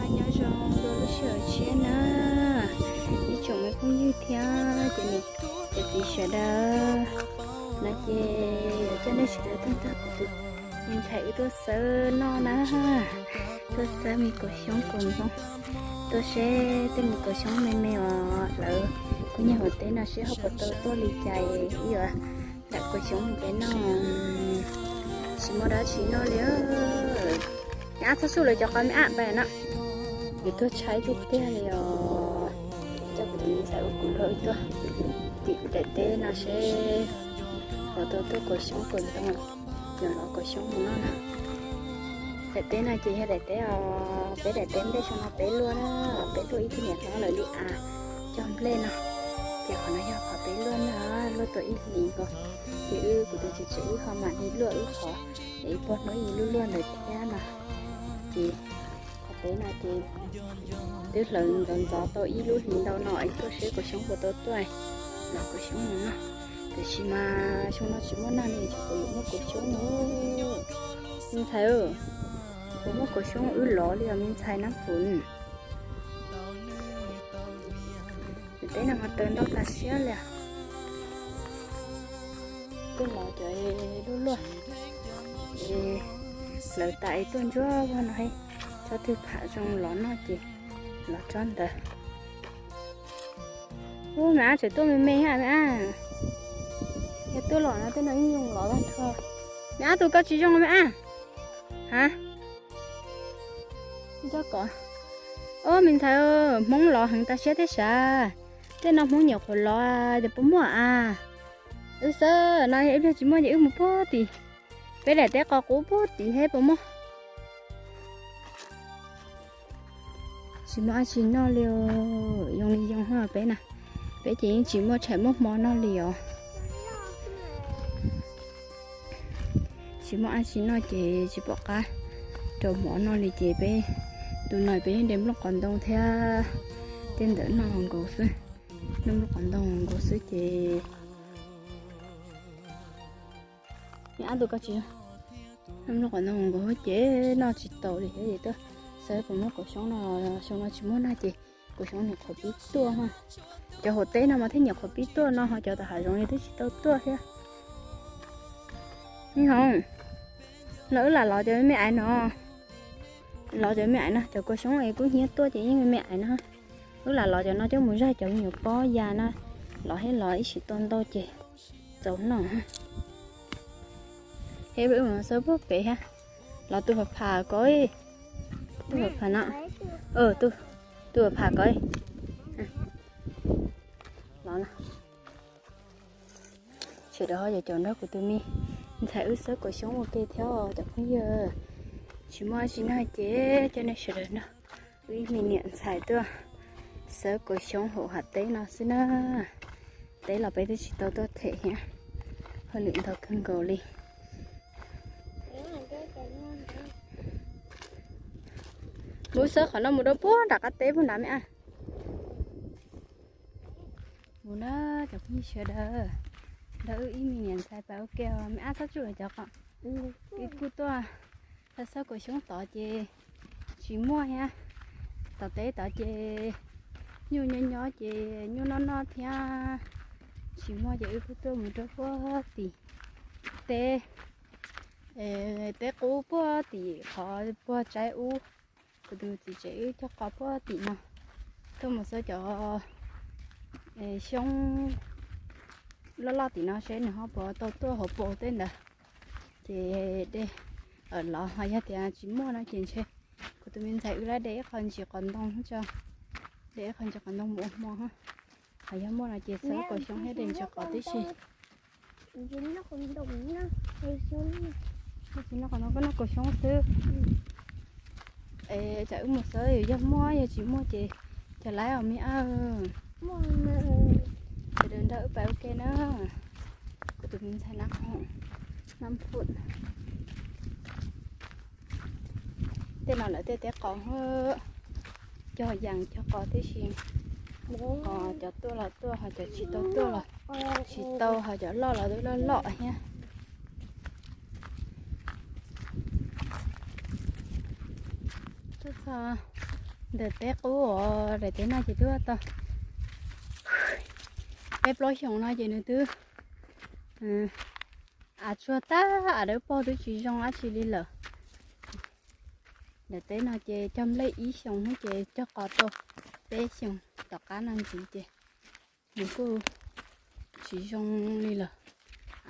Nyob zoo rau lub sij hawm tshiab na, ib tsoom me phooj ywg thiab cov niam cov txiv sawv daws, no ces yuav coj nej sawv daws tuaj nrog kuv tus me ntxhais wb tuaj xawb noj na, tuaj xawb me kaus xyoob kaus ntoo, tuaj seb tej me kaus xyoob me me uas lawv kuj nyiag hauv teb no seb ho puas tau tuaj li cas, wb yuav lam kaus xyoob mus pem noj, tsis muaj dab tsi noj li. Me ab txhob tsuj lawv cov qos me ab pais no, kuv tuaj tshaib tiag tiag li os. Coj kuv tus me ntxhais ua kuv luag wb tuaj tim daim teb no seb puas tau tuaj kaus xyoob kaus ntoo, yuav lov kaus xyoob mus noj na. Daim teb no ces yog daim teb os, peb daim teb nplej xyoo no peb luaj na, peb luaj ib tug niam hlob lawv li av cog nplej no, ces qhov no yog qhov peb luaj na, luaj tau ib hlis nkaus, ces wb kuv tus txiv tsev wb ho mam li luaj wb qhov es ib pog hnub ib luaj luaj ntawd thiab no. Ces qhov peb no ces twb hlawv ntxov ntxov tau ib lub hlis ntau no es tuaj seb kaus xyoob puas tau tuaj, lov kaus xyoob mus noj. Tiam sis mas xyoo no tsis muaj nag li, tsis pom yuav muaj kaus xyoob li. Me ntxhais, puas muaj kaus xyoob wb lov li os me ntxhais Nab Fum? Daim teb no mas taws ntau tas siab li. Tuaj lov cov luaj luaj, es hlawv tas es tuaj ntsuab vog no, tsob twg pham zoo lov noj ces lov tsob ntawd. Ub, me ab tseem tuaj me me thiab me ab. Yog tuaj los no tej no yeej zoo lov tag nrho. Me ab, tus koj tsis zoo me ab. Ha? Ob, me ntxhais, Hmoob lov heev tas siab thiab sav. Tej no Hmoob nyuam qhuav lov, ces puas muaj a? Wb xawb no yog ib pliag tsis muaj ces wb mus puag tim, peb daim teb qos qub puag tim thiab puas muaj. Tsis muaj dab tsi noj li, zoo li zoo peb na. Peb ces yeej tsis muaj tshais muaj hmo noj li os. Tsis muaj dab tsi noj ces tsis pom qab rau hmo noj li ces peb tus no peb yeej de nplooj qos ntoo thiab tej ntawd noj nkaus xwb. Noj nplooj qos ntoo nkaus xwb ces, me ab, tus koj tsis, noj nplooj qos ntoo nkaus ces noj tsis tau li thiab ces tuaj xawb puas muaj kaus xyoob no, xyoo no tsis muaj nag ces kaus xyoob nyuam qhuav pib tuaj. Cov hauv teb no mas thiaj nyuam qhuav pib tuaj no ho cov tom hav zoov twb tsis tau tuaj thiab. Me Hmoob, no wb lam lov cov me me aiv no. Lov cov me me aiv no, cov kaus xyoob es kuj hnyiab tuaj ces yeej me me aiv no. Wb lam lov cov no coj mus zaig cov me nyuam pob ya no, lov thiab lov ib sim tau ntau ces txaus noj. Thiab wb mus xawb puag pem thiab. Lov tus phav pham ko, tus phav pham no, tus phav pham ko. Los no, sawv daws ho caum nrog kuv tus me ntxhais wb xawb kaus xyoob ua ke thiab cov phooj ywg. Tsis muaj dab tsi noj ces coj nej sawv daws nrog wb ib me niam ntxhais tuaj xawb kaus xyoob hauv hav teb no xwb na. Teb los peb twb tsis tau tuaj them thiab, hauj lwm ntau kawg nkaus li. Mus xawb qhov no mus rau puag nram qab teb puag nrad me ab. Mus na cov phooj ywg sawv daws, nrog wb ib me niam ntxhais pais ua ke os. Me ab txhob tsuj cov qos, wb kuj tuaj xawb kaus xyoob tod ces tsis muaj thiab. Tom teb tod ces nyuj nyob nyob ces nyuj noj noj thiab tsis muaj ces wb kuj tuaj mus rau puag tim teb, teb qub puag tim qhov puag tsaib ub. Kuv tus txiv tsev wb cog qos puag tim no, tuaj mus xawb cov xyoob loj loj tim no seb nws ho puas tau tuaj hauv paus tej ntawd. Ces de lov, ho yog tias tsis muaj no ces ntshe kuv tus me ntxhais wb lawv de ib qho ntsis qos ntoo tso, de ib qho ntsis qos ntoo mus ua hmo. Ho yog muaj no ces xawb kaus xyoob thiab de ntsis qos tib si. Noj qos ntoo, koj noj kaus xyoob xwb. Es tsam wb mus xawb yog muaj, yog tsis muaj ces cov laib os me ab. Sawv daws nrog wb pais ua ke na. Kuv tus me ntxhais Nab Khoom, Nab Phum. Tej no lawv tej teb qos, cog yees cog qos tib si. Qos cov tuaj los tuaj, ho cov tsis tau tuaj los tsis tau, ho cov loj los twb loj loj thiab. Tuaj txog Ntawm teb qub uas daim teb no ces twb tau peb plaub xyoos no ces nws twb av tsuag tag, av dawb paug twb tsis zoo dab tsi li lawm. Ntawm teb no ces cog nplej ib xyoos hnub ces cog qos tau peb xyoos tom qab no ntxiv ces nws kuj tsis zoo li lawm.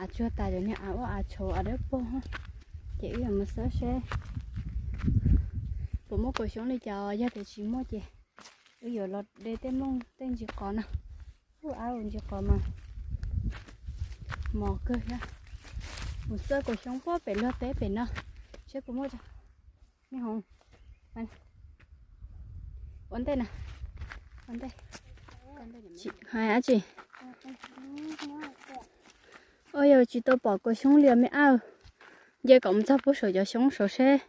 Av tsuag tas cov niag av ua av tshauv av dawb paug, ces wb yuav mus xawb seb puas muaj kaus xyoob li cas. Yog tias tsis muaj ces wb yuav los de tej nplooj tej ntsis qos no. Ub, av ntsis qos mas mos kawg thiab. Mus xawb kaus xyoob puag pem luag teb pem no seb puas muaj. Me Hoo, ua ntej na, ua ntej. Hais dab tsi? Ua yog tsis tau pom kaus xyoob li me ab. Nce kom mus txog puag saum cov xyoob saud seb,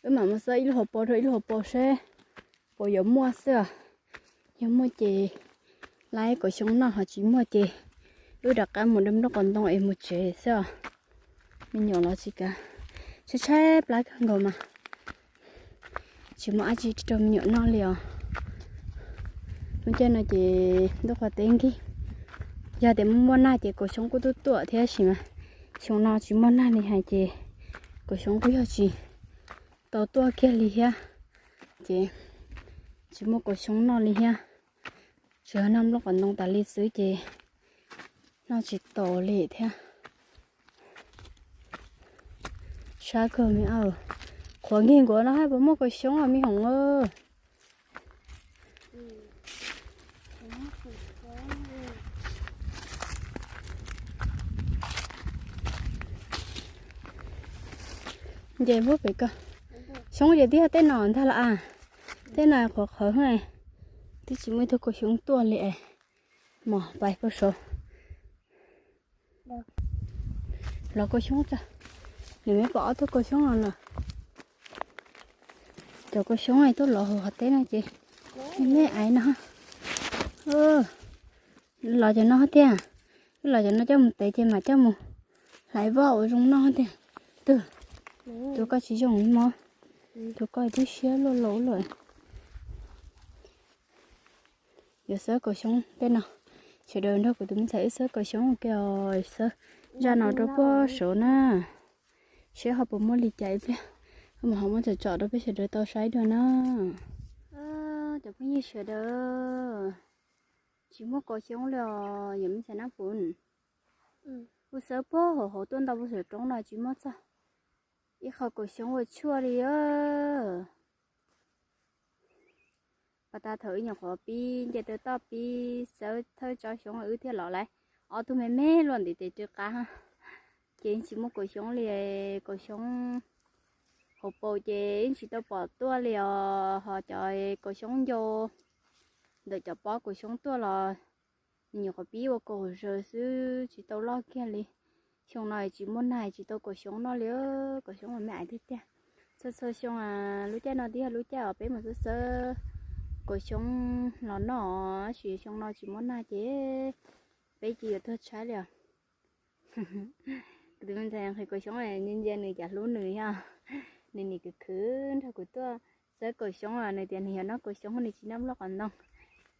wb mam mus xawb ib lub hauv paus rau ib lub hauv paus seb puas yuav muaj xwb os. Yog muaj ces laib kaus xyoob noj, ho tsis muaj ces wb rov qab mus de nplooj qos ntoo es mus tsev xwb os. Me nyuam los tsis kav, tshaib tshaib plab kawg nkaus mas tsis muaj dab tsi rau me nyuam noj li os. Lub caij no ces ntuj qhua teb nkig, yog tias muaj muaj nag ces kaus xyoob kuj tuaj tuaj thiab, tab sis mas xyoo no tsis muaj nag li hais ces kaus xyoob kuj yog tsis tau tuaj kiag li thiab, ces tsis muaj kaus xyoob noj li thiab. Tsuas noj nplooj qos ntoo tas li xwb ces noj tsis tau li thiab. Sab kawg me ab, qhuav nkig nkuav no hais puas muaj kaus xyoob os me Hoo. Nce puag pem ko, xyoob ces twb yog tej no ntag los as. Tej no qhuav qhawv, twb tsis muaj ib tug kaus xyoob tuaj li es. Mos pais puag saud. Los kaus xyoob tso, nws me pom ob tug kaus xyoob no lawm. Cov kaus xyoob tuaj los hauv qhov teb no ces me me aiv no. Los cov no tiag, wb los cov no coj mus tev ces mam coj mus hlais voj ua zoo noj tiag. Twg, tus koj tsis zoo li mog, tus koj twb siab luaj laus lawm. Yuav xawb kaus xyoob tej no, sawv daws nrog kuv tus me ntxhais wb xawb kaus xyoob ua ke os. Xawb zaj no rau puag saud na, seb ho puas muaj li cas ib pliag, wb mam ho muab tsom tsom rau peb sawv daws tau saib dua na. Cov phooj ywg sawv daws, tsis muaj kaus xyoob li os, yog me ntxhais Nab Pum. Wb xawb puag hauv hauv tuaj ntau puag saum roob no tsis muaj txog ib qho kaus xyoob ua tshuaj li. Pas tas thaum wb nyuam qhuav pib nce taw toj pib xawb thawj tsob xyoob wb thiaj los lawm, ob tug me me luaj ntiv tes rw qab, ces tsis muaj kaus xyoob li. Kaus xyoob hauv paus ces yeej tsis tau pom tuaj li os, ho cov kaus xyoob ncau ntawm cov pob kaus xyoob tuaj los nws nyuam qhuav pib ua kaus zaws xwb tsis tau loj kiag li. Xyoo no tsis muaj nag tsis tau kaus xyoob noj li, kaus xyoob mas me aiv tiag tiag. Txhua txhua xyoo, lub caij no twb yog lub caij uas peb mus xawb xawb kaus xyoob los noj, tab sis xyoo no tsis muaj nag ces peb cia yuav tuag tshaib li os. Kuv tus me ntxhais nqhis kaus xyoob, nws ntsia nws cas hlub nws thiab. Nws nim khwv khwv nrog kuv tuaj xawb kaus xyoob, nws tias nws yog noj kaus xyoob nws tsis noj nplooj qos ntoo.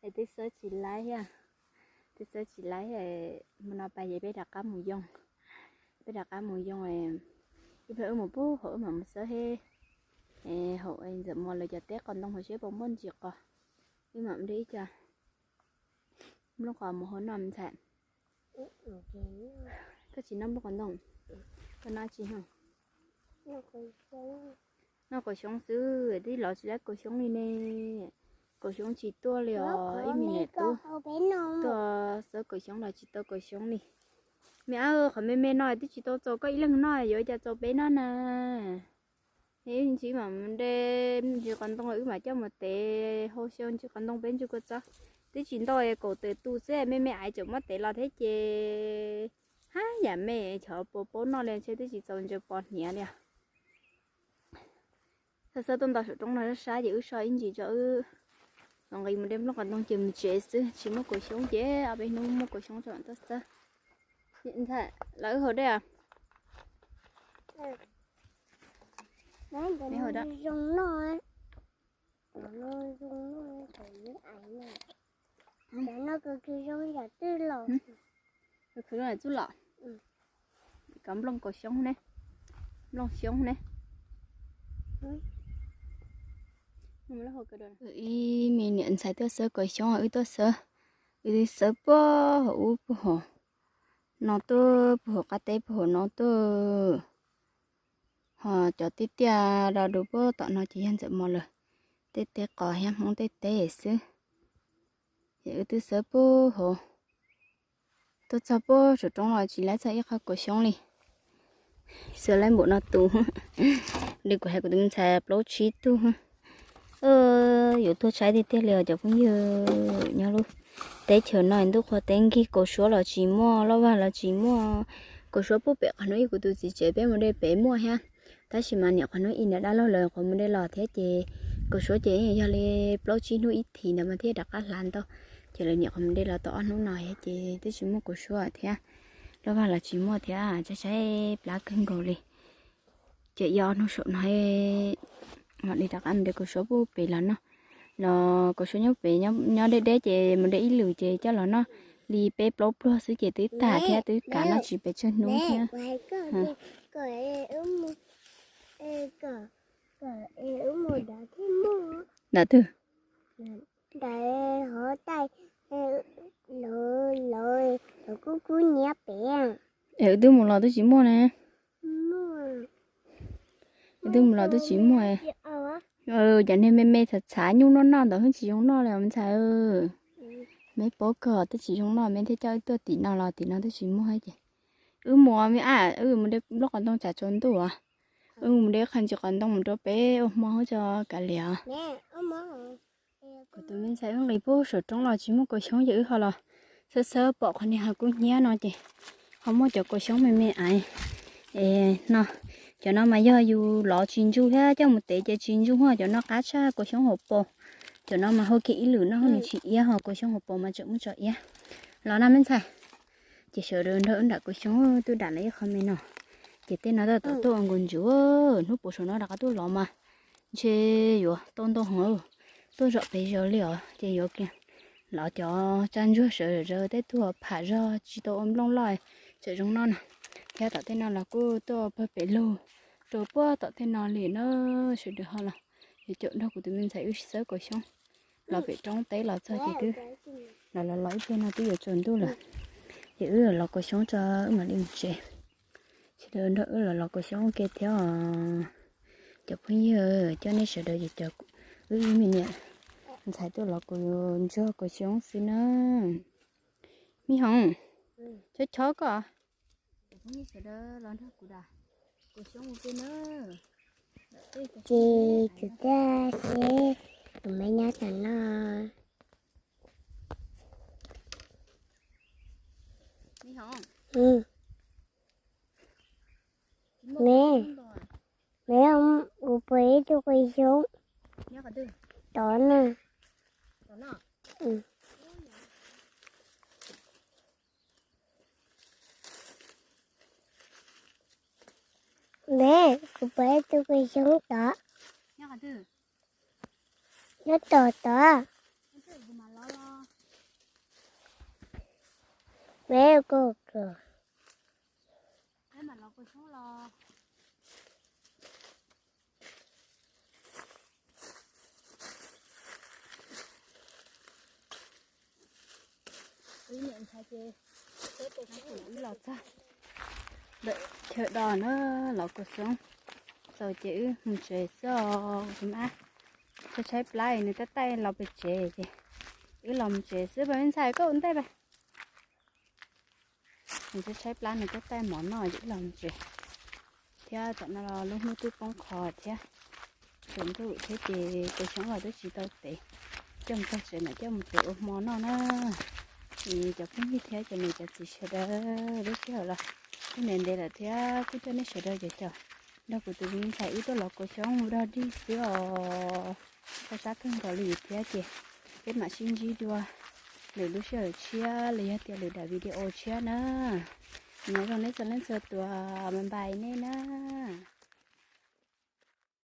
Es twb xawb tsis laib thiab, twb xawb tsis laib, hmo no pais ces peb rov qab mus yoo, peb rov qab mus yoo, ib pliag wb mus pub hauv wb mam mus xawb thiab, hauv Ntxawm Mos lawv cov teb qos ntoo hauv seb puas muaj ntsis qos, wb mam de ib co nplooj qos mus hau noj ntxhais. Koj tsis noj nplooj qos ntoo, koj noj tsi? Noj kaus xyoob xwb, twb los tsis laib kaus xyoob li ne. Kaus xyoob tsis tuaj li os, ib me niam tub tuaj xawb kaus xyoob los tsis tau kaus xyoob li. Me ab, qhov me me no twb tsis tau txaus koj ib leeg noj, yuav ua cas txaus peb noj na? Ib ntsis mam de ntsis qos ntoo wb mam coj mus tev, hau xyaw ntsis qos ntoo peb ntsis kua txob. Twb tsis ntau, kaum tawm tus xwb, me me aiv tseem muab tev los thiab ces haj yam me, xyov puas paub noj li, ntshe twb tsis txaus ntsaws pos hniav li. Xawb xawb tuaj nto saum roob no sab sab ces wb so ib ntsis tso wb los nqis mus de nplooj qos ntoo ces mus tsev xwb, tsis muaj kaus xyoob ces ob peb hnub muaj kaus xyoob tso mam tuaj xawb. Ntxhais, los wb haus dej os. Wb haus dej. Khwv zoo yam twj los. Kov nplooj kaus xyoob ne, nplooj xyoob ne. Ib me niam ntxhais tuaj xawb kaus xyoob, wb tuaj xawb, wb xawb puag hauv ub puag hauv no tuaj, puag hauv qab teb puag hauv no tuaj. Ho cov tiaj tiaj do du puag tom no ces yog ntxawm mos lawm, tej teb qos thiab Hmoob tej teb xwb. Ces wb twb xawb puag hauv, tuaj txog puag saum roob los tsis laib txog ib qho kaus xyoob li. Xawb laib npaum no tus, li kuv hais kuv tus me ntxhais plaub tsib tug. Yuav tuag tshaib tiag tiag li os cov phooj ywg. Nyob lub teb chaws no ntuj qhua teb nkig, kaus suab los tsis muaj, loj vag los tsis muaj. Kaus suab puag pem qhov hnub ib kuv tus txiv tsev peb mus de pem muaj thiab, tab sis mas niam qhov hnub ib niam dab laug lawv qhuav mus de los thiab ces kaus suab ces yog li plaub tsib hnub ib thiv ntawd mas thiaj rov qab hlav ntau. Ces lawv niam qhov mus de los tau ob hnub no thiab ces twb tsis muaj kaus suab thiab, loj vag los tsis muaj thiab, tshaib tshaib plab kawg nkaus li. Ces ib ob hnub saum no mam li rov qab mus de kaus suab puag pem los noj. Los kaus suab nyob pem nyob deb deb ces mus de ib lwm ces coj los noj li peb plaub pluag xwb ces twb tag thiab twb kav noj tsis pes tsawg hnub thiab. Ntawm twg? Es wb twb mus los twb tsis muaj ne. Wb twb mus los twb tsis muaj. Cov niag me me txhav txhav nyuj noj noj ntawd yeej tsis zoo noj li os me ntxhais. Me pob kawg twb tsis zoo noj, me thiaj coj wb tuaj tim no los tim no twb tsis muaj ces wb mus me a, wb mus de nplooj qos ntoo tsam tsaus ntuj os. Wb mus de qhov ntsis qos ntoo mus rau peb ua hmo tso kav liam. Kuv tus me ntxhais wb nqis puag saum roob los tsis muaj kaus xyoob ces wb ho los xawb xawb pom qhov niag hav kub hnyiab no ces ho muaj cov kaus xyoob me me aiv. Es no, cov no mas yog yus lov tsis ntsuj thiab coj mus tev ces tsis ntsuj, cov no qab tshaj kaus xyoob hauv paus. Cov no mas hau kiag ib lwm noj nws tsis iab, ho kaus xyoob hauv paus mas tseem muaj tso iab. Los na me ntxhais. Ces sawv daws nrog wb nram kaus xyoob, twb dam lawm ib qho me no. Ces tej no tab tom tuaj ua nkaus ntsuav, hnub puav saum no rov qab tuaj lov mas ntshe yuav tau ntau heev, tuaj zom pes zaws li os. Ces yuav kiag lov cov tsab ntsuag sawv daws tej tug pham zog tsis tau ua nplooj loj tseem zoo noj no. Thiab tom tej no los kuj tuaj pawg pem lug rau puag tom tej no li na. Sawv daws ho los yuav caum nrog kuv tus me ntxhais wb xawb kaus xyoob. Los pem roob teb los txog ces twb los los los ib pliag no twb yuav tsaus ntuj lawm. Ces wb los los kaus xyoob tso wb mam li mus tsev. Sawv daws nrog wb los los kaus xyoob ua ke thiab os. Cov phooj ywg, coj nej sawv daws ces cov wb ib me niam ntxhais tuaj los kaus ntsuag kaus xyoob xwb na. Me Hoob, chob chob koj. Cov phooj ywg sawv daws los nrog kuv da kaus xyoob ua ke na. Ces kuv tag seb kuv me nyob tom no. Me, me, kuv pom ib tug kaus xyoob tod na. Me, kuv pom ib tug kaus xyoob tod. Nyob tod tod. Me, kuv Wb los txog ntawm chaw do na, los kaus xyoob txaus ces wb mus tsev xwb os. Tus me ab tshaib tshaib plab nws tab taij los pem tsev ces wb los mus tsev xwb. Pab me ntxhais koj ua ntej pab. Nws tshaib tshaib plab nws tab taij mov noj ces wb los mus tsev. Thiab tam no lub hnub twb poob qho thiab, tsaus ntuj thiab ces kaus xyoob los twb tsis tau tev, coj mus txog tsev mam coj mus tev ua hmo noj na. Ces cov phooj ywg thiab cov niam cov txiv sawv daws, lub sij hawm los kuj ntev ntev lawm thiab kuj coj nej sawv daws cov caum nrog kuv tus me ntxhais wb tuaj los kaus xyoob mus dog dig xwb os. Tau sab kawg nkaus li thiab ces peb mam sib ntsib dua lwm lub sij hawm tshiab los yog tias lwm daim video tshiab na. Nyob zoo nej txhua leej txhua tus, bye bye nej na.